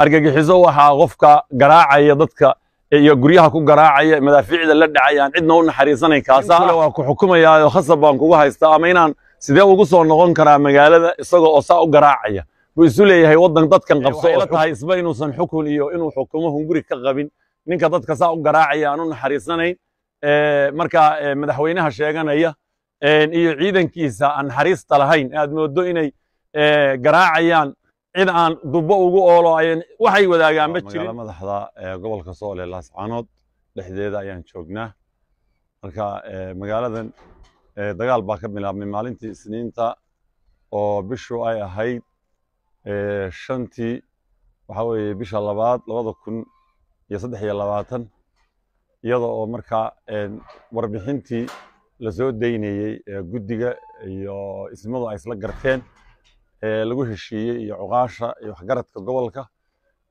Argagixiso waxaa qofka garaacaya dadka iyo guryaha ku garaacaya, madaafiicda la dhacayaan, cidna u naxariisanayn, kaasaa waa ku xukumayaa oo khasab baan kugu haystaa. Ama inaan sidee ugu soo noqon karaa magaalada isagoo oo saa u garaacaya? Buu isu leeyahay waddan dadkan qabso oo tahay isba inuusan xukun iyo inuu xukumo hunguri ka qabin ninka dadka saa u garaacaya aan u naxariisanayn. Marka madaxweynaha sheeganaya iyo ciidankiisa aan naxariista lahayn, aad moodo inay garaacayaan cid aan dubbo ugu oolo ayan waxay wadaagaan ma jirin. Magaala madaxda gobolka Sool ee Laascaanood dhexdeeda ayaan joognaa. Marka magaaladan dagaal baa ka bilaabmay maalintii Isniinta oo bishu ay ahayd 5tii, waxa weeye bisha 2aad 2023, iyada oo markaa warbixintii lasoo daynayey guddiga iyo ismadu ay isla garteen, lagu heshiiyey, iyo cuqaasha iyo waxgaradka gobolka,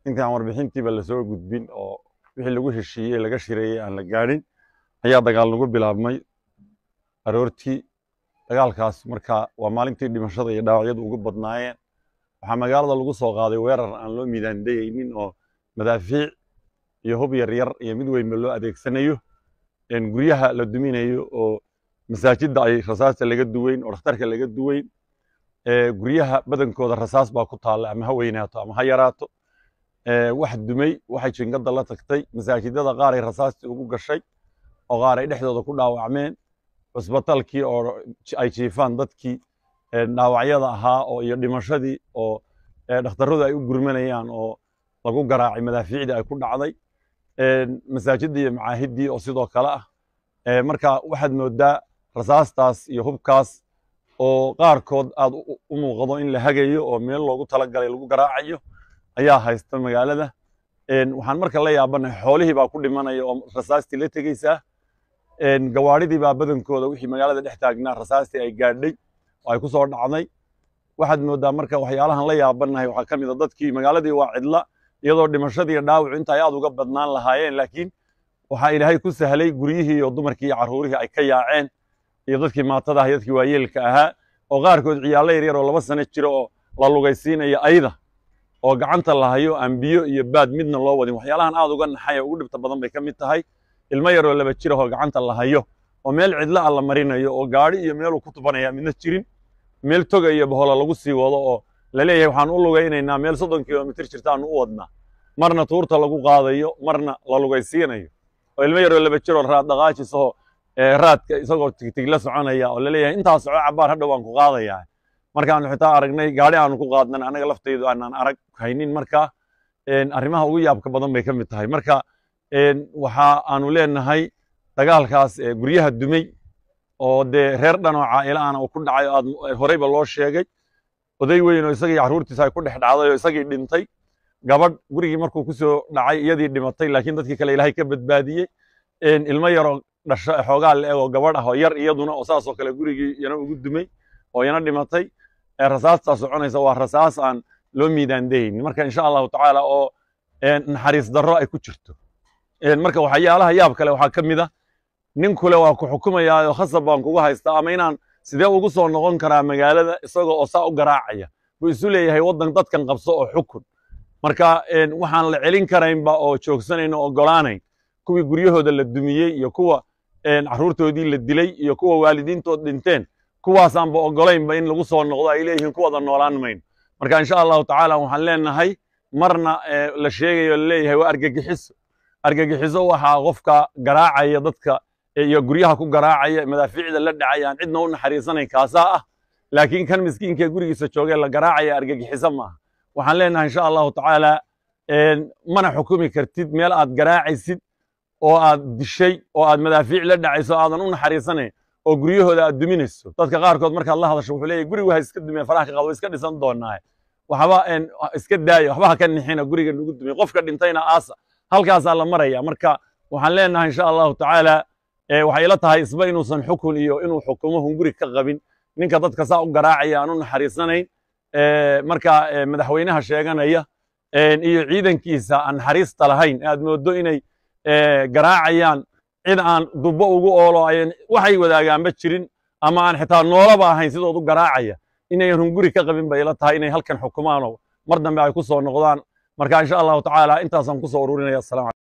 intii aan warbixintiiba lasoo gudbin oo wixii lagu heshiiyey laga shireeyey aan la gaadhin, ayaa dagaal nagu bilaabmay aroortii. Dagaalkaas marka waa maalintii dhimashada iyo dhaawacyadu ugu badnaayeen. Waxaa magaalada lagu soo qaaday weerar aan loo miidaandayeynin oo madaafiic iyo hub yar yar iyo mid weynba loo adeegsanayo, guryaha la duminayo oo masaajidda ay rasaasta laga duweyn oo dhakhtarka laga duweyn. Guryaha badankooda rasaas baa ku taalla, ama ha weynaato ama ha yaraato. Wax dumay, waxay jingadda la tagtay, masaajidada qaar ay rasaastii ugu gashay oo qaar ay dhexdooda ku dhaawacmeen, cusbatalkii oo ay jiifaan dadkii dhaawacyada ahaa oo iyo dhimashadii oo dhakhtarradu ay u gurmanayaan oo lagu garaacay madaafiicdii ay ku dhacday, masaajidda iyo macaahiddii oo sidoo kale ah. Marka waxaad moodaa rasaastaas iyo hubkaas oo qaarkood aad u muuqdo in la hagayo oo meel loogu talagalay lagu garaacayo ayaa haysta magaalada. Waxaan marka la yaabanahay xoolihii baa ku dhimanaya oo rasaastii la tegeysaa, gawaadhidii baa badankooda wixii magaalada dhex taagnaa rasaastii ay gaadhay oo ay ku soo dhacday. Waxaad moodaa marka waxyaalahan la yaabanahay waxaa ka mid a dadkii magaaladii waa cidla, iyadoo dhimashadii iyo dhaawacu inta ay aad uga badnaan lahaayeen, laakiin waxaa Ilaahay ku sahlay guryihii iyo dumarkii iyo carruurihii ay ka yaaceen iyo dadkii maatada ah iyo dadkii waayeelka ahaa, oo qaarkood ciyaallo yaryar oo 2 sano jira oo la lugaysiinaya ayda oo gacanta la hayo, aan biyo iyo baad midna loo wadin. Waxyaalahan aad uga naxay oo ugu dhibta badan bay ka mid tahay ilmo yaroo 2 jir oo gacanta la hayo oo meel cidla ah la marinayo oo gaadhi iyo meeluu ku tubanaya midna jirin, meel toga iyo bohola lagu sii wado oo la leeyahay waxaan u lugaynaynaa meel 30 kilomitir jirta aanu u wadnaa, marna tuurta lagu qaadayo, marna la lugaysiinayo, oo ilmo yaroo 2 jir oo raad dhaqaajisoo raadka isagoo tigtig la soconaya oo la leeyahay intaas soco cabbaar, hadhow waan ku qaadayaa. Markaanu xitaa aragnay gaadhi aanu ku qaadnan anaga laftaydu aanaan arag haynin. Marka arrimaha ugu yaabka badan bay ka mid tahay. Marka waxa aanu leenahay dagaalkaas guryaha dumay oo dee reer dhan oo caa'ilo ahna uu ku dhacay oo aad horeyba loo sheegay, oday weyn oo isagii carruurtiisa ay ku dhex dhacday oo isagii dhintay, gabadh gurigii markuu ku soo dhacay iyadii dhimatay, laakiin dadkii kale Ilaahay ka badbaadiyey, ilmo yaroo dhasho xoogaa la eg oo gabadh ah oo yar iyaduna oo saasoo kale gurigii iyana ugu dumay oo iyana dhimatay. Rasaastaa soconaysa waa rasaas aan loo miidaandaynin, marka insha Allahu tacaala oo naxariis darro ay ku jirto. Marka waxyaalaha yaab kale waxaa ka mid a nin kule waa ku xukumayaa oo khasab baan kugu haystaa. Ama inaan sidee ugu soo noqon karaa magaalada isagoo oo saa u garaacaya? Buu isu leeyahay waddan dadkan qabso oo xukun. Marka waxaan la celin karaynba oo joogsanayno ogolaanayn kuwii guryahooda la dumiyey iyo kuwa carruurtoodii la dilay iyo kuwa waalidiintood dhinteen, kuwaasaanba ogolaynba in lagu soo noqdo, ay leeyihiin kuwada noolaan mayno. Marka insha Allahu tacaala waxaan leenahay marna la sheegayo la leeyahay waa argagixiso. Argagixiso waxaa qofka garaacaya dadka iyo guryaha ku garaacaya, madaafiicda la dhacayaan, cidna u naxariisanayn, kaasaa ah, laakiin kan miskiinka gurigiisa joogee la garaacaya argagixiso maaha. Waxaan leenahay insha Allahu tacaala mana xukumi kartid meel aad garaacaysid oo aad dishay oo aad madaafiic la dhacayso, aadan u naxariisanayn oo guryahooda aad duminayso. Dadka qaarkood markaad la hadasho wuxuu leeyahay gurigu ha iska dumee, faraha ka qaado, iska dhisan doonaa, waxba iska daaya, waxba ha ka nixina guriga nagu dumay, qofka dhintayna aasa. Halkaasaa la maraya. Marka waxaan leenahay insha Allahu tacaala waxay ila tahay isba inuusan xukun iyo inuu xukumo hunguri ka qabin ninka dadka saa u garaacaya aan u naxariisanayn. Marka madaxweynaha sheeganaya iyo ciidankiisa aan naxariista lahayn, aad moodo inay garaacayaan cid aan dubbo ugu oolo ayan waxay wadaagaanba jirin ama aan xitaa noolaba ahayn sidood u garaacaya, inayan hunguri ka qabin bay ila tahay inay halkan xukumaan oo mar dambe ay ku soo noqdaan. Marka insha Allahu tacaala intaasaan kusoo ururinaya. Asalamu.